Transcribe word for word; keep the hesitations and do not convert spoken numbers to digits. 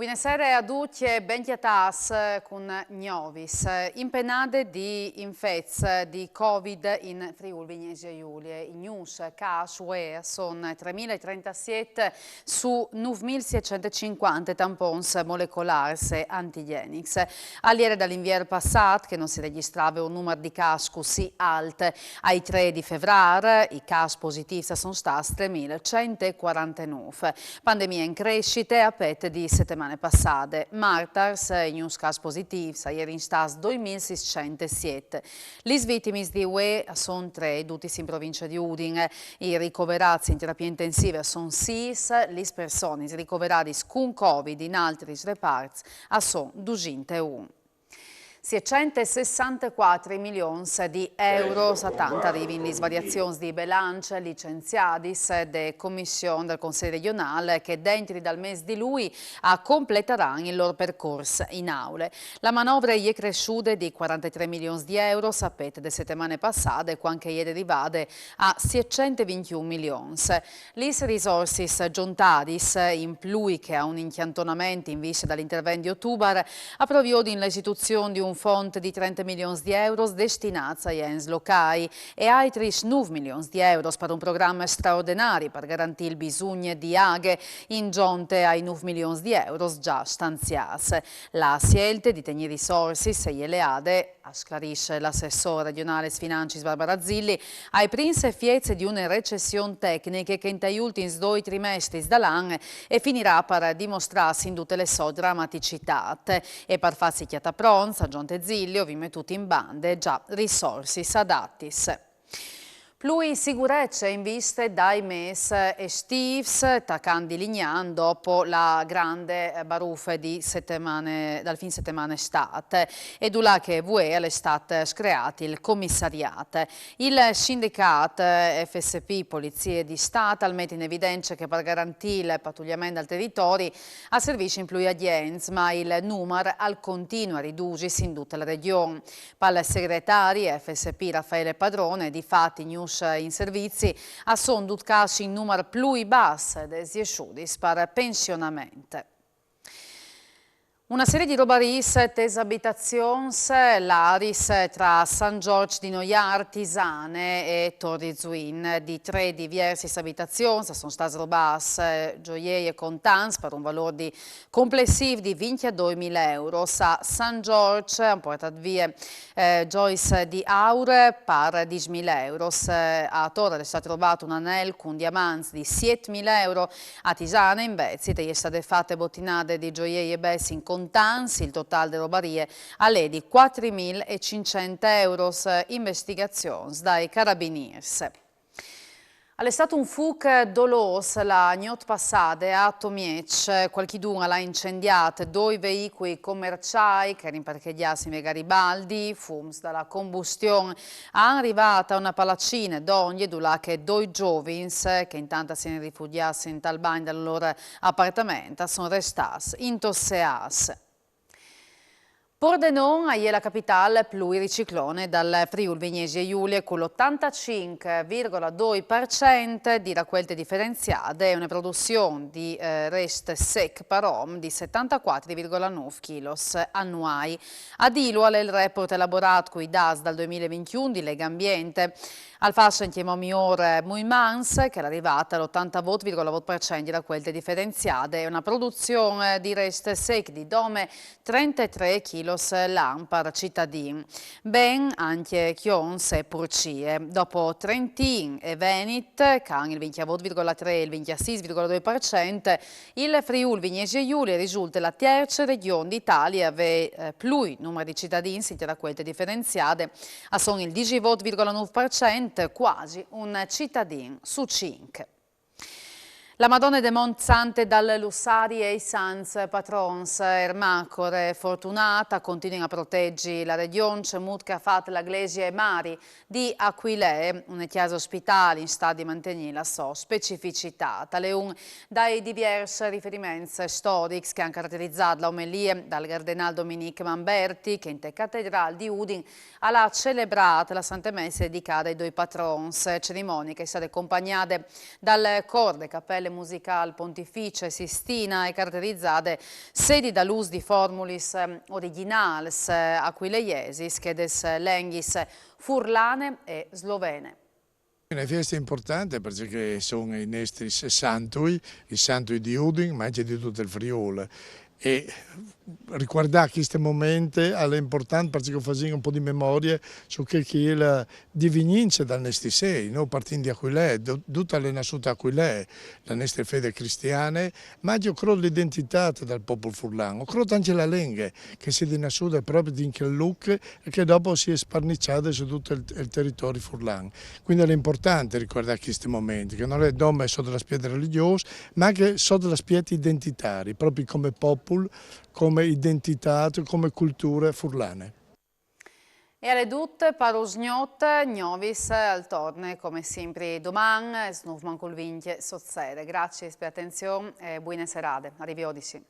Buonasera a ducj, ben cjatâts cun Gnovis. Impenade di infets di Covid in Friûl Vignesie Julie. Ignûfs câs vuê a son trê mil e trentasiet su nûf mil sietcent e cincuante tampons molecolârs e antigjenics. Al jere dal invier passât che no si regjistrave un numar di câs cussì alt. Ai trê di Fevrâr i câs positîfs a son stâts trê mil cent e cuarantenûf. Pandemie in crescite, a pet di setemane passade. Martars, ignûfs câs positîfs, a jerin stâts doi mil sîscent e siet. Lis vitimis di vuê a son trê, dutis in provincie di Udin. I ricoverâts in terapie intensive a son sîs, lis personis ricoveradis cun Covid in altris reparts a son dusinte un. Sietcent e sessantecuatri milions di euros, a tant a rivin lis variazions di belanç licenziadis de Comission dal Consei regjonâl che dentri dal mês di Lui a completaran il lôr percors in aule. La manovre e je cressude di cuarantetrê milions di euros, a pet de setemane passade, cuant che e jere rivade a sietcent e vincjeun milions. Lis risorsis zontadis, in plui che a un incjantonament in viste dal intervent di Otubar, a proviodin la istituzion di un font di trente milions di euros destinâts ai ens locâi e altris nûf milions di euros par un program straordenari par garantî il bisugn di aghe, in zonte ai nûf milions di euros za stanziâts. La sielte di tignî risorsis e je leade, a sclarìs l'assessôr regjonâl ai financis Barbara Zilli, ai prins efiets di une recession tecniche che intai ultins doi trimestris dal an e finirà par dimostrâsi in dute la sô dramaticitât. E par fâsi cjatâ pronts, a zonte Zilli, o vin metût in bande za risorsis adatis. Plui sigurece in viste dai mês estîfs, tacant di Lignan dopo la grande barufe di setemane, dal fin setemane stât, e dulà che vuê al è stât screât il comissariât. Il sindicât F S P Polizie di Stât al met in evidence che par garantî il patugliament dal teritori a servissin plui agjents, ma il numar al continue a ridusisi in dute la regjon. Pal segretari F S P Raffaele Padrone, di fat, ignûfs in servizi a son dut câs in numar plui bas des jesudis par pensionament. Una serie di robariis tes abitazions, laris tra San Zorç di Noiâr, Tisane e Tor di Zuin. Di trê diviersis abitazions a son stâts robâts, eh, gjoiei e contants par un valôr di complessîf di vincjedoi mil euros. A San Zorç a àn puartât vie, eh, gjoiis di aur par dîs mil euros. Eh, a Tor al è stât robât un anel cun diamants di siet mil euro. A Tisane, invezit, e je stade fate botinade di gjoiei e bes in contants. Il totâl de robarie al è di cuatri mil e cinccent euros. Investigazions dai carabinîrs. Al è stât un fûc dolôs la gnot passade a Tomieç. Cualchidun al à incendiât doi veicui comerciâi che a jerin parchegjâts in vie Garibaldi. Fums da la combustion a àn rivât a une palacine dongje, dulà che doi zovins, che intant a si jerin rifugjâts intal bagn dal lôr apartament, a son restâts intosseâts. Pordenon e je la capitâl plui riciclone dal Friûl Vignesie Julie, cul otantacinc virgola doi par cent di racuelte diferenziade e une produzion di, eh, rest sec par om di setantacuatri virgola nûf chilos anuâi. A dîlu al è il report elaborât cui dâts dal doi mil e vincjeun di Legambiente. Al fâs ancjemò miôr, eh, Muimans, che al è rivât al otantavot virgola vot par cent di racuelte diferenziade e une produzion, eh, di rest sec di dome trentetrê chilos l'an par citadin. Ben ancje cjons e purcie. Dopo Trentin e Venit, che a àn il vincjevot virgola trê e il vincjesîs virgola doi par cent, il Friûl Vignesie Julie al risulte la tierce regjon di Italie a vê, eh, plui numar di citadins in racuelte diferenziade. A son il disevot virgola nûf par cent, cuasi un citadin su cinc. La Madone de Mont Sante dal Lussari e i sants patrons Ermacor e Fortunata a continuin a proteji la regjon, cemût che e à fat la glesie Mari di Aquilee, une cjase ospitâl in stât di mantegnî la sô specificitât. Al è un dai diviers riferiments storics che a àn caraterizât la omelie dal cardenâl Dominique Mamberti, che inte catedrale di Udin al à celebrât la Sante Messe dedicade ai doi patrons, cerimonie che e je stade compagnade dal côr de capele Musicâl Pontificie Sistina e caraterizade sedi dal ûs di formulis origjinâls aquileiesis che des lenghis furlane e slovene. Une fieste impuartante parcè che a son i nestris santui, i santui di Udin, ma ancje di dut il Friûl. E ricuardâ cheste momente al è impuartant parcè che o fasìn un pôc di memorie su chê che e je la divignance dal nestri sei, no? Partint di Aquilee, dut al è nassût a Aquilee, la nestre fede cristiane, ma ancje o crôt la identitât dal popul furlan, o crôt ancje la lenghe, che e sedi nassude propit in chel lûc e che dopo si è sparniçade su dut il, il teritori furlan. Cuindi al è impuartant ricuardâ chescj moments, che nol è dome sot l'aspiet religjôs, ma ancje sot l'aspiet identitari, propit come popul, come identitât, come culture furlane. E al è dut par usgnot, Gnovis al torne come simpri doman, e snûf mancul vincj sot sere. Graciis pe atenzion e buine serade. A riviodisi.